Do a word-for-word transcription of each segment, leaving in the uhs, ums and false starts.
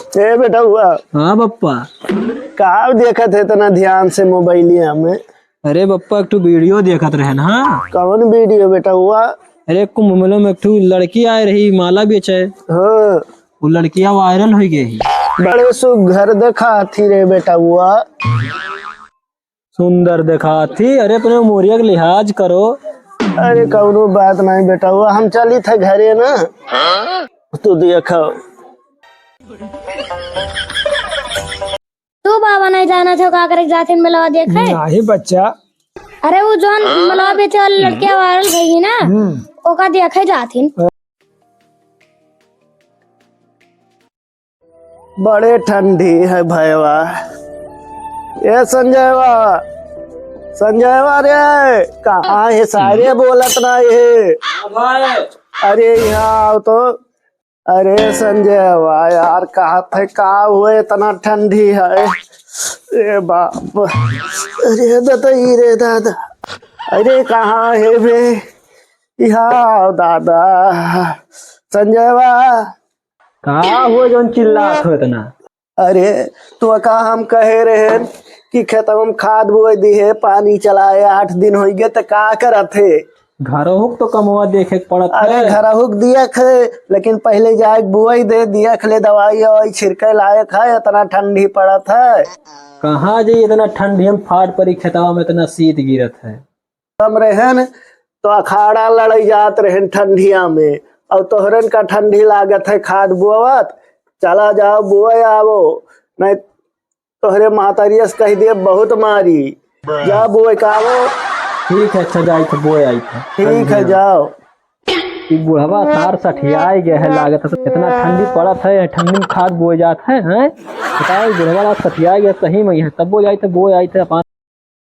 ए बेटउआ। हाँ बप्पा। का देखत है इतना ध्यान से मोबाइलिया में? अरे बप्पा, एक ठो वीडियो देखत रहे ना। कौन वीडियो बेटउआ? अरे कुंभ मेला में एक ठो लड़की आए रही माला बेचे। हाँ। वो लड़किया वायरल होइ गई। बड़े सुघर देखात ही रे बेटउआ। सुंदर देखात ही। अरे अपने उमरिया के लिहाज करो। अरे कौनो बात नहीं बेटउआ, हम चली थे घरे ना। तू देखो। तू बाबा नहीं जाना था का करे जाथिन मिलवा देखे? नहीं बच्चा। अरे वो जौन मिलवा बेचे वाली लड़किया वायरल भई ना, हम्म। ओका देखे जाथिन। बड़े ठंडी है भयवा। ए संजयवा, संजयवा रे, कहाँ है सारे बोलत ना है? अरे यहाँ आओ तो। अरे संजयवा यार, कहाँ थे, का हुए, इतना ठंडी है। ए बाप, अरे दतई रे दादा, अरे कहाँ है बे? यहाँ आओ दादा, संजयवा। का हो जौन चिल्लात हो इतना? अरे, तो का हम कहे रहेन कि खेतवा में खाद बोए दिहे, पानी चलाए, आठ दिन होइ गए, त का करत है? घरहुक तो कमवा देखे के पड़त अरे, है। घरहुक दिया खे, लेकिन पहले जाए के बोए दे, दिया खे ले दवाई ववाई छिड़के लायक है, इतना ठंडी पड़त है। कहाँ जाई इतना ठंडी में फाट परी खेतवा में इतना शीत गिरत है। हम रहेन, तो अखाड़ा लड़ाई जात रहेन ठंडिया में, और तोहरन का ठंडी लागत है खाद बोवत, चला जाओ बोए आवो, नहीं तोहरे महतारिया से कह दिए बहुत मारी, जा बोए का आवो। ठीक है, अच्छा जाई थे, बोए आई थे। ठीक है, जाओ। ई बुढ़वा सार सठियाए गए है लागत है, इतना ठंडी पड़त है, ठंडी में खाद बोए जात है, हैं? बताओ, ई बुढ़वा सार सठियाए गए सही में, यहाँ तब्बो जाई थे, बोए आई थे, अपन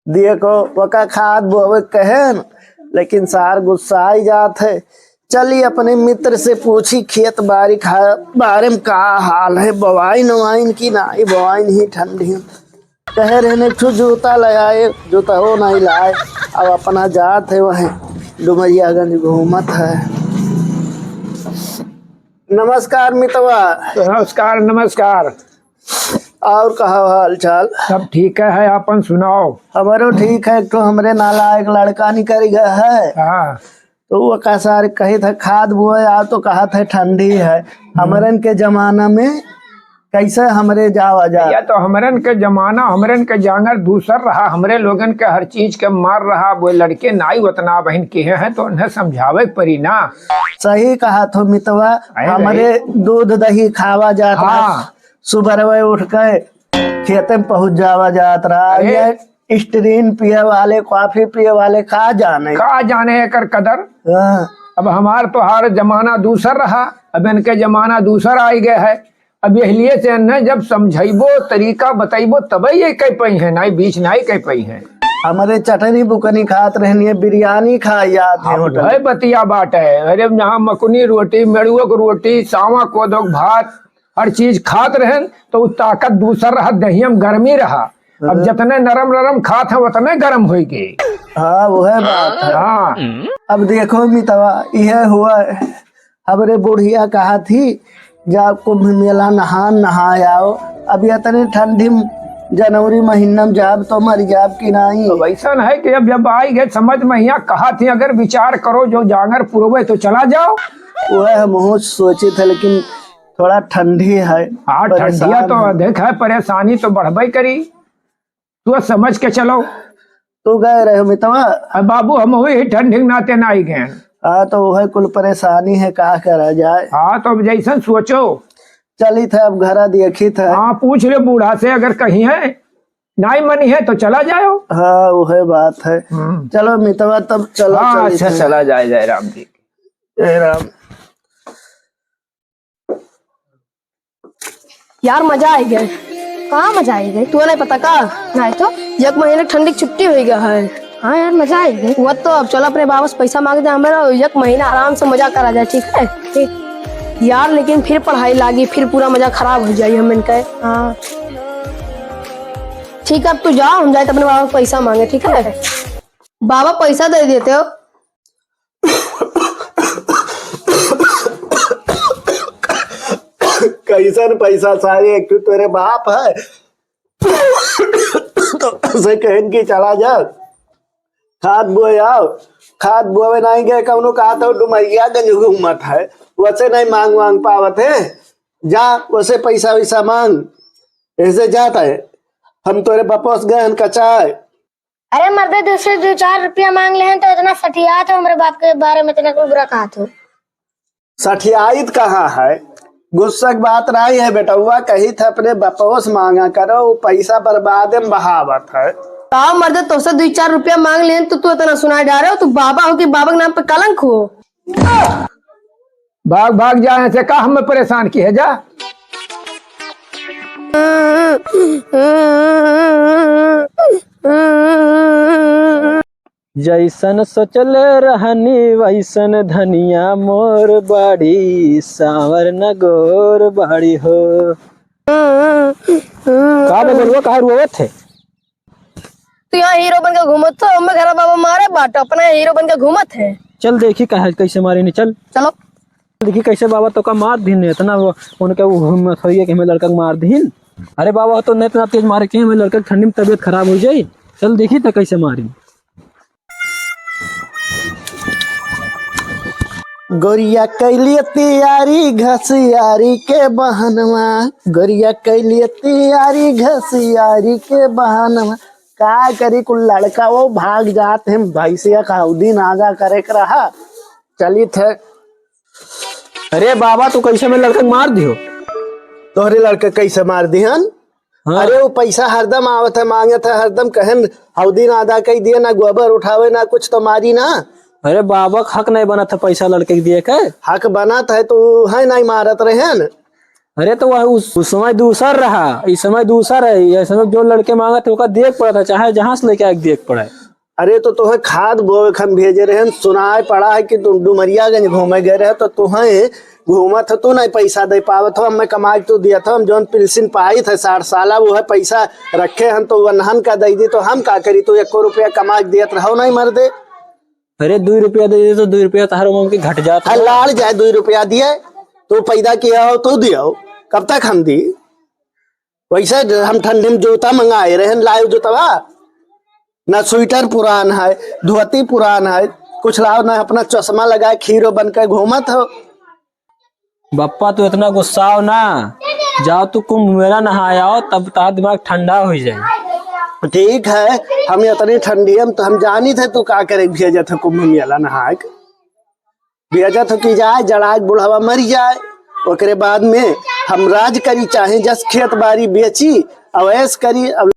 देखो, ओका खाद बोवे कहेन, लेकिन सार गुस्साई जात है। चली अपने मित्र से पूछी खेत बारी खा-, बारे में का हाल है, बोवाइन ओवाइन की नाई, बोवाइन ही ठंडी। कहे रहने एक ठो जूता ले आए, जूता हो नहीं लाए। अब अपना जात है वहीं डुमरियागंज घूमत है। नमस्कार मितवा। नमस्कार, नमस्कार। और कहा हाल चाल? सब ठीक है, अपन सुनाओ। हमरो ठीक है, एक ठो हमरे नालायक लड़का निकल गया है। हाँ। तो वो का सारे कहे थे खाद बोए आओ तो कहा थे ठंडी है। हम्म। हमरन के जमाना में कैसे हमरे जावा जा? या तो हमरन के जमाना, हमरन के जांगर दूसर रहा, हमरे लोगन के हर चीज के मार रहा। वो लड़के नाई उतना बहिन किहे हैं तो उन्हें समझावे के परी ना। सही कहा थो मितवा, अरे हमरे भाई। दूध दही खावा जात रहा। हाँ। सुबरवे उठ के खेते में पहुंच जावा जात रहा। अरे। ये स्ट्रीन पिए वाले, कॉफी पिए वाले का जाने? का जाने एकर कदर? हाँ। अब हमार तोहार जमाना दूसर रहा, अब इनके जमाना दूसर आई गए है। अब यह लिए से इन्हें जब समझाइबो, तरीका बताइबो, तबे ये कह पाई है, नाई बीच नाई कह पाई है। हमरे चटनी बुकनी खात रहनी है, बिरयानी खा याद है अब होटल। है बतिया बात है। अरे जहाँ मकुनी रोटी, मेड़ुआ की रोटी, सावा कोदो के भात, हर चीज खात रहन, तो उ ताकत दूसर रहा, दहिया में गर्मी रहा। अब हाँ। जतने नरम नरम खात हैं, उतने गरम होई गए। हाँ, वो है बात है। हाँ। अब देखो मितवा, यह हुआ, हमरे बुढ़िया कहा थी, "जा कुंभ मेला नहा, नहा आओ।" अब इतने ठंडी में, जनवरी महीना में जाब तो मर जाब कि नहीं? तो वैसा है कि अब जब आई गए समझ में, यहाँ कहा थी, अगर विचार करो, जो जांगर पुरवे तो चला जाओ। वह हम सोचे थे, लेकिन थोड़ा ठंडी है, हाँ, ठंडिया परेशान तो है। अधिक है, परेशानी तो बढ़बे करी। तू समझ के चलो। तू गए रहे मितवा? अब बाबू, हम वही ठंडी के नाते ना आई गए। हाँ, तो वह कुल परेशानी है, का करा जाए? हाँ, तो अब जैसन सोचो। चली थे, अब घरा देखी थे। हाँ, पूछ ले बूढ़ा से, अगर कहीं है, नाई मनी है तो चला जाओ। हाँ, वह बात है। हम्म। चलो मितवा, तब चलो, हाँ, चली अच्छा, थे। चला जाए, जय राम जी। जय राम। यार, मजा आई गए। कहाँ मजा आई गए? तू नहीं पता का? नहीं तो। एक महीने ठंडी की छुट्टी हुई गया है। हाँ यार, मजा आई गए। वो तो अब चलो अपने बाबा से पैसा मांगते हैं, हमारा एक महीना आराम से मजा करा जाए, ठीक है? ठीक। यार, लेकिन फिर पढ़ाई लागी, फिर पूरा मजा खराब हो जाए हम इनका। हाँ। ठीक है, अब तू जा, हम जाए तो अपने बाबा से पैसा मांगे, ठीक है? बाबा, पैसा दे देते हो। कैसन पैसा सारे, एक तो तेरे बाप है। तो उसे कहन की चला जा, खाद बोए आओ, खाद बोए नहीं गए, कौनो कहा तो डुमरियागंज घूमत है, वैसे नहीं मांग वांग पावत है, जा वैसे पैसा वैसा मांग, ऐसे जाता है। हम तोरे बपोस गए हन कचाए। अरे मर्दे, दूसरे दो चार रुपया मांग ले हैं तो इतना सठियात हो, हमरे बाप के बारे में इतना कुछ बुरा कहत हो। सठियाइत कहाँ है? गुस्सा की बात नहीं है बेटउआ, कही थे अपने बपोस मांगा करो, वो पैसा बर्बाद में बहावत है। का मर्दे, तोसे दो चार रुपया मांग लेन तो तू इतना सुनाई डारे हो? तू बाबा हो कि बाबा के नाम पे कलंक हो? भाग भाग जा यहाँ से, का हमें परेशान की है, जा। जैसन सोचले रहनी वैसन धनिया मोर बाड़ी, साँवर न गोर बाड़ी हो। का बबलुआ, काहे रोवत है? तू यहाँ हीरो बन के घूमत हो, हमें घर बाबा मारे बाट, अपना हीरो बन के घूमत है। चल देखी काहे, कैसे मारे नहीं, चल। चलो। देखी कैसे बाबा तोका मार दीन, इतना वो, उनके वो हिम्मत होइए कि हमें लड़का के मार दीन। अरे बाबा, तो नहीं इतना तेज मारे कि हमें लड़का के ठंडी में तबीयत खराब हो जाई। चल देखी तो कैसे मारी। गोरिया कैलिए तैयारी घसियारी के बहनवा, गोरिया कैलिए तैयारी घसियारी के बहनवा। का करी, कुल लड़का वो भाग जात हैं, भैंसिया का हौदी नाजा करे के रहा। चली थे। अरे बाबा, तू कैसे में लड़का के मार दियो? तोहरे लड़का कैसे मार दिहन? हाँ। अरे, वो पैसा हरदम आवत है, मांगत है, हरदम कहन, हौदी ना अदा कई दिए, ना गोबर उठावे, ना कुछ, तो मारी ना। अरे बाबा, हक नहीं बनत है पैसा लड़के के दिए के। हक बनत है तो है नहीं मारत रहन। अरे तो वह उस, उस समय दूसर रहा, इस समय दूसर है। ये समय जो लड़के मांगत है, ओका दिए के पड़त है, चाहे जहाँ से लेके आके दिए के पड़े। अरे तो तोहे खाद बोवे खन भेजे रहन, सुनाए पड़ा है कि तू डुमरियागंज घूमे गए रहे, तो तोहे घूमत हो, तू नहीं पैसा दे पावत हो, हमें कमाई तू दिया था, हम जौन पेंशन पाई थे साठ साला, वो है पैसा रखे हन, तो वनहन का दे दी, तो हम का करी, तू एको रुपया कमा के दियत रहो नहीं मर दे। अरे, दुई रुपया दे दे तो दुई रुपया तहारो मम के घट जात है, हो। लाड़ जाए दुई रुपया दिए, तू पैदा किया हो, तू दिया हो, कब तक हम दी? वैसे हम ठंडी में जूता मंगाए रहन, लायो जूतवा, ना स्वेटर पुरान है, धोती पुरान है, कुछ लाओ ना, अपना चश्मा लगाए हीरो बन के घूमत हो। बप्पा, तू इतना गुस्साओ ना, जाओ तू कुंभ मेला नहाए आओ, तब तार दिमाग ठंडा हो जाए। ठीक है, हम इतनी ठंडी हम तो हम जानी थे तू का करे भेजत है कुंभ मेला नहाए के। भेजत हो कि जाए, जड़ाए के बुढ़ावा मर जाए, ओकरे बाद में हम राज करी, चाहे जस खेत बारी बेची, अवैस करी। अब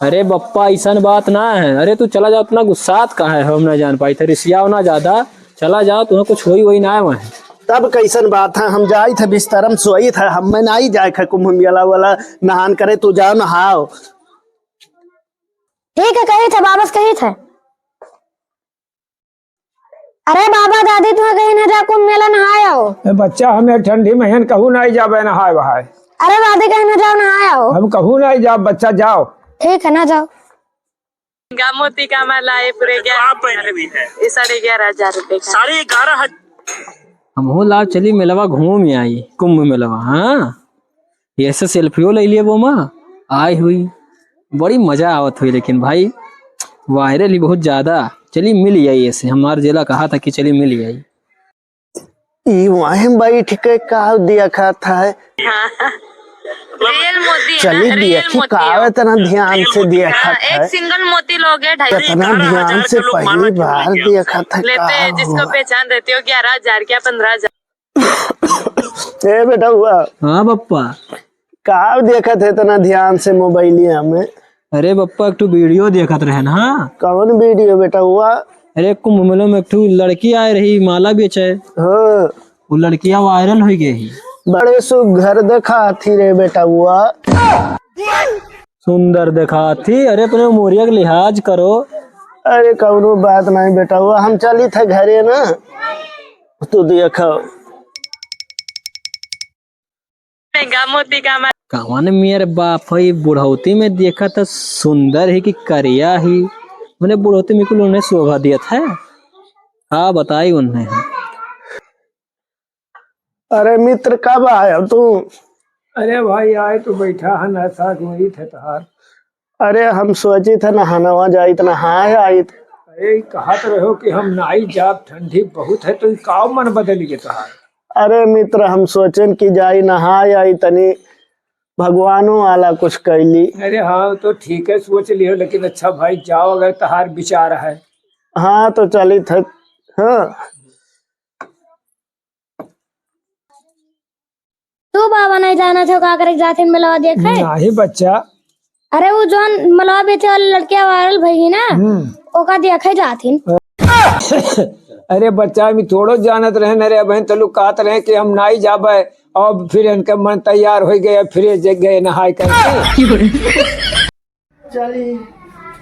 अरे बप्पा, ऐसन बात ना है। अरे तू चला जा, इतना गुस्सात काहे हो, हम ना जान पाई थे, रिसियाओ ना ज्यादा, चला जा, तुम्हें कुछ होई वही ना है वहाँ। तब कैसन बात है, हम जाई थे बिस्तर में सोई थे, हम में नहीं जाए थे कुंभ मेला वाला नहान करे, तू जाओ नहाओ। ठीक है, कही थे, वापस कही थे। अरे बाबा दादी, तुहे कहीं न जा, कुंभ मेला नहाए आओ। ए बच्चा, हमें ठंडी में हन कहूँ नहीं जाबे नहाए वहाए। अरे दादी, कहीं न जाओ, नहाए आओ। हम कहूँ नहीं जाब बच्चा, जाओ। ठीक है ना, जाओ। गा मोती का माला, ये पूरे ग्यारह हजार रुपए का। ये साढ़े ग्यारह हजार रुपए का। साढ़े ग्यारह हजार। हमहू लाओ, चली मेलवा घूम आई, कुंभ मेलवा। हाँ, ऐसे सेल्फियो ले लिए वो माँ आई हुई, बड़ी मजा आवत हुई। लेकिन भाई, वायरल ही बहुत ज्यादा। चली मिल आई ऐसे, हमार जेला कहा था कि चली मिल आई। ई वहीं बैठ के का देखत है? हाँ। रियल मोती है ना, चली रियल देखी मोती का है। इतना ध्यान से देखत हाँ, है। एक सिंगल मोती लोगे ढाई सौ। इतना ध्यान से पहली बार देखत है लेते का हैं, जिसको हो? पहचान देते हो, ग्यारह हजार क्या पन्द्रह हजार। ए बेटा हुआ। हाँ बप्पा। का देखत है इतना ध्यान से मोबाइलिया में? अरे बप्पा, एक ठो वीडियो देखत रहे ना। हाँ। कौन वीडियो बेटा हुआ? अरे कुंभ मेला में एक ठो लड़की आए रही, माला बेचे। हाँ। वो लड़किया वायरल हो गई ही। बड़े सुघर देखात ही रे बेटा हुआ। सुंदर देखात ही। अरे अपने उमरिया के लिहाज करो। अरे कौनो बात नहीं बेटा हुआ, हम चली थे घरे ना, तू देखो। गा मोती का मा- कवन मेर बाप है, बुढ़ौती में देखा त सुंदर ही कि करिया ही, मने बुढ़ौती में कुल उन्हें शोभा दियत है। का बताई उन्हें। अरे मित्र, कब आया तू? अरे भाई, आए तो बैठा है, नशा गोरी थे तहार। अरे, हम सोचित है नहानवा जाइत, नहाए आइत। अरे, कहत रहो कि हम नाई जाब, ठंडी बहुत है, तो ई काव मन बदल गए तहार? अरे मित्र, हम सोचेन कि जाई नहाए आई, तनी भगवानो वाला कुछ कैली। अरे हाँ, तो ठीक है, सोच लियो, लेकिन अच्छा भाई, जाओ अगर तहार विचार है। हाँ, तो चलित है। हाँ। तू बाबा नहीं जाना था, का करे जाथिन मिलवा देखे? नहीं बच्चा। अरे वो जौन मिलवा बेचे वाले लड़के viral भई ना, हम्म। ओका देखे जाथिन। अरे बच्चा, हम थोड़ो जानत रहे न रे, अबहिन तो लोग कहत रहे कि हम नाई जाबे, और फिर इनका मन तैयार हो गए, फिर जे गए नहाए करके। चली,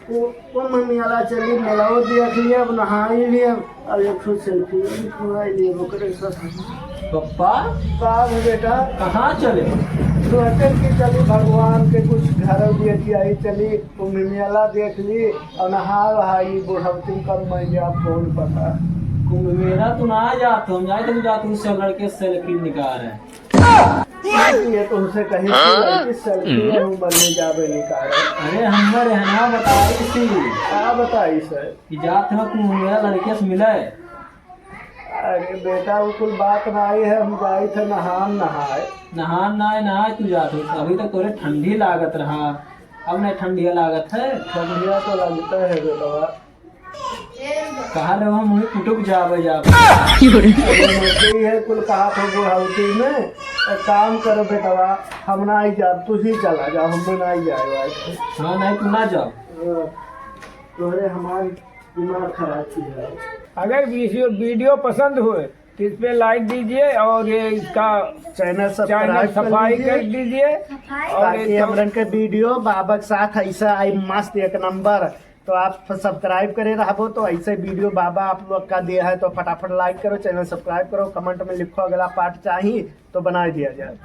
वो, वो मम्मी वाला चली, मिलाओ देख लिए, अब नहाई लिए, अब एक ठो selfie उठवाई लिए, ओकरे साथ। पप्पा? का हो बेटा? कहाँ चले? सोचन की चली, भगवान के कुछ घर देख आई, चली, कुंभ मेला देख ली, और नहा वहा ई बुढ़ौती कब मर गया, कौन पता। कुंभ मेला तू ना जात हो, हम जाए तो जात हूँ, सब लड़के selfie निकाल रहे हैं। ये तुमसे कही थी, लड़की selfie है, हम बनने जाबे निकाल रहे। अरे, हमने रहना बताई थी। का बताई सर? कि जात हो कुंभ मेला लड़के से मिले। अरे बेटा, वो कुल बात ना आई है, हम जाई थे नहान नहाए। नहान नहाए, नहाए तू जात हो, अभी तक तोरे ठंडी लागत रहा, अब नहीं ठंडिया लागत है। ठंडिया तो लगता है बेटवा। कहा रहे हम वहीं कुटुक जाबे, जाबे। अरे, ये है कुल कहा था बुढ़ौती में, एक काम करो बेटवा, हम ना ही जाब, तू ही चला जाओ, हम ना ही जाए आज। हाँ, नहीं, तू ना जाओ। हाँ, तोहरे हमार दिमाग खराब की है। अगर वीडियो, वीडियो पसंद हुए तो इस पे like दीजिए और ये इसका channel channel subscribe कर सफाई लीजिए। कर दीजिए। और ताकि ये तो हमरन के वीडियो बाबा के साथ ऐसा आई मस्त एक नंबर। तो आप subscribe करे रहबो तो ऐसे वीडियो बाबा आप लोग का दे है, तो फटाफट like करो, channel subscribe करो, comment में लिखो अगला part चाही तो बना दिया जाए।